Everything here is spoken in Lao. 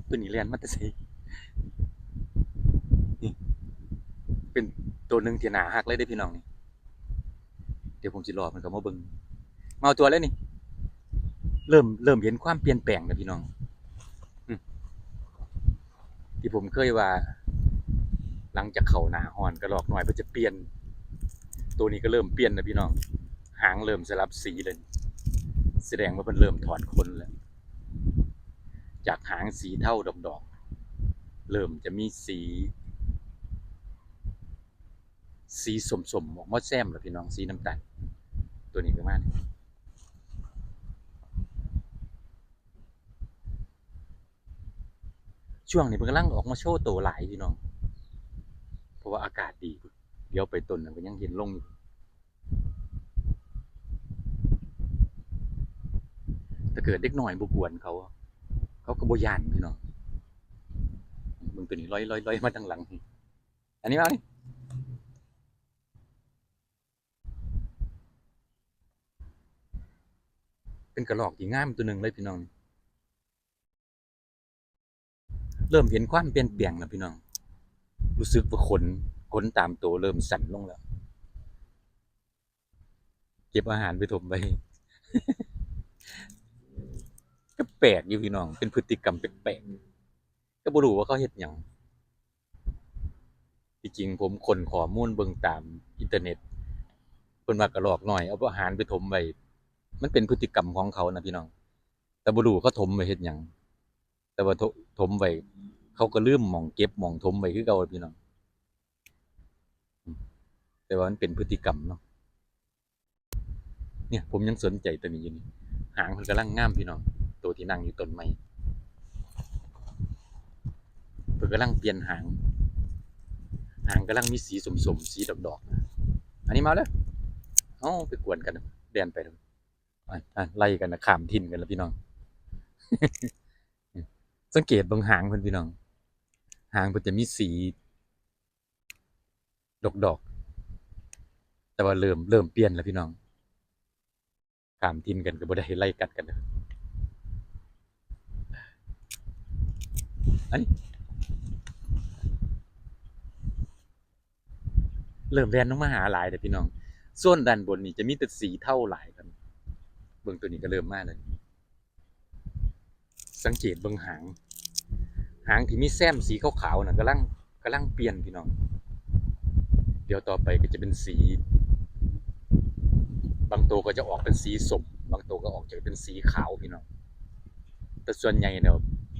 ຕົວນີ້ແລ່ນມາແຕ່ໃສ? ນີ້ ເປັນຕົວໜຶ່ງທີ່ໜ້າຮັກເລີຍເດ້ພີ່ນ້ອງນີ້. ດຽວຜົມຊິລໍເພິ່ນເຂົ້າມາເບິ່ງ. ມາເອົາຕົວແລ້ວນີ້. ເລີ່ມ ເລີ່ມເຫັນຄວາມປ່ຽນແປງແລ້ວພີ່ນ້ອງ. ອືມ ທີ່ຜົມເຄີຍວ່າ ຫຼັງຈາກເຂົ້າໜ້າຮ້ອນ ກະລອກນ້ອຍເພິ່ນຈະປ່ຽນ. ໂຕນີ້ກໍເລີ່ມປ່ຽນແລ້ວພີ່ນ້ອງ. ຫາງເລີ່ມສະຫຼັບສີແລ້ວ. ສະແດງວ່າເພິ່ນເລີ່ມຖອດຂົນແລ້ວ. ຈາກຫາງສີເທົາດອກໆ ເລີ່ມຈະມີສີ ສີສົ້ມໆ ອອກມາແຊມແລ້ວພີ່ນ້ອງ, ສີນ້ຳຕານ. ໂຕນີ້ປະມານ ຊ່ວງນີ້ເພິ່ນກຳລັງອອກມາໂຊໂຕຫຼາຍພີ່ນ້ອງ, ເພາະວ່າອາກາດດີ. ດຽວໄປຕົ້ນນັ້ນກໍຍັງເຫັນລົງຢູ່. ຖ້າເກີດເດັກນ້ອຍບໍ່ກວນເຂົາ ເຂົາກໍບໍ່ຢ້ານພີ່ນ້ອງ. ເບິ່ງໂຕນີ້ລອຍໆໆ ມາທາງຫຼັງ. ອັນນີ້ມານີ້ ເປັນກະລອກທີ່ງາມໂຕໜຶ່ງເລີຍພີ່ນ້ອງ. ເລີ່ມເຫັນຄວາມປ່ຽນແປງແລ້ວພີ່ນ້ອງ. ຮູ້ສຶກວ່າຂົນ ຂົນຕາມໂຕເລີ່ມສັ້ນລົງແລ້ວ. ເກັບອາຫານໄປຖົມໄວ້. ກໍແປກຢູ່ພີ່ນ້ອງ, ເປັນພຶດຕິກຳແປກໆ. ກໍບໍ່ຮູ້ວ່າເຂົາເຮັດຫຍັງ. ທີ່ຈິງຜົມຄົ້ນຂໍ້ມູນເບິ່ງຕາມອິນເຕີເນັດ, ເພິ່ນວ່າກະລອກນ້ອຍເອົາອາຫານໄປຖົມໄວ້. ມັນເປັນພຶດຕິກຳຂອງເຂົານະພີ່ນ້ອງ, ແຕ່ບໍ່ຮູ້ເຂົາຖົມໄວ້ເຮັດຫຍັງ. ແຕ່ວ່າຖົມ ຖົມໄວ້ ເຂົາກໍລືມໝ່ອງເກັບໝ່ອງຖົມໄວ້ຄືເກົ່າພີ່ນ້ອງ. ອືມ ແຕ່ວ່າມັນເປັນພຶດຕິກຳເນາະ. ເນີ້ຍ ຜົມຍັງສົນໃຈໂຕນີ້ຢູ່ນີ້. ຫາງເພິ່ນກຳລັງງາມພີ່ນ້ອງ, ໂຕທີ່ນັ່ງຢູ່ຕົ້ນໄມ້. ເພິ່ນກຳລັງປ່ຽນຫາງ, ຫາງກຳລັງມີສີສົ້ມໆ ສີດອກໆ. ອັນນີ້ມາເດີ. ເອົາ ໄປກວນກັນ, ແລ່ນໄປ. ອັນ ອັນ ໄລ່ກັນນະ, ຂ້າມຖິ່ນກັນລະພີ່ນ້ອງ. ສັງເກດເບິ່ງຫາງເພິ່ນພີ່ນ້ອງ, ຫາງເພິ່ນຈະມີສີດອກໆ ແຕ່ວ່າເລີ່ມ ເລີ່ມປ່ຽນແລ້ວພີ່ນ້ອງ. ຂ້າມຖິ່ນກັນກໍບໍ່ໄດ້, ໄລ່ກັດກັນ. ອັນນີ້ ເລີ່ມແລ່ນລົງມາຫາຫຼາຍເດ້ພີ່ນ້ອງ. ໂຊນດ້ານບົນນີ້ຈະມີແຕ່ສີເທົາຫຼາຍຄັນ. ເບິ່ງໂຕນີ້ກໍເລີ່ມມາແລ້ວ. ສັງເກດເບິ່ງຫາງ, ຫາງທີ່ມີແຊມສີຂາວໆນະ ກຳລັງ ກຳລັງປ່ຽນພີ່ນ້ອງ. ດຽວຕໍ່ໄປກໍຈະເປັນສີ, ບາງໂຕກໍຈະອອກເປັນສີສົ້ມ, ບາງໂຕກໍອອກຈະເປັນສີຂາວພີ່ນ້ອງ. ແຕ່ສ່ວນໃຫຍ່ແລ້ວ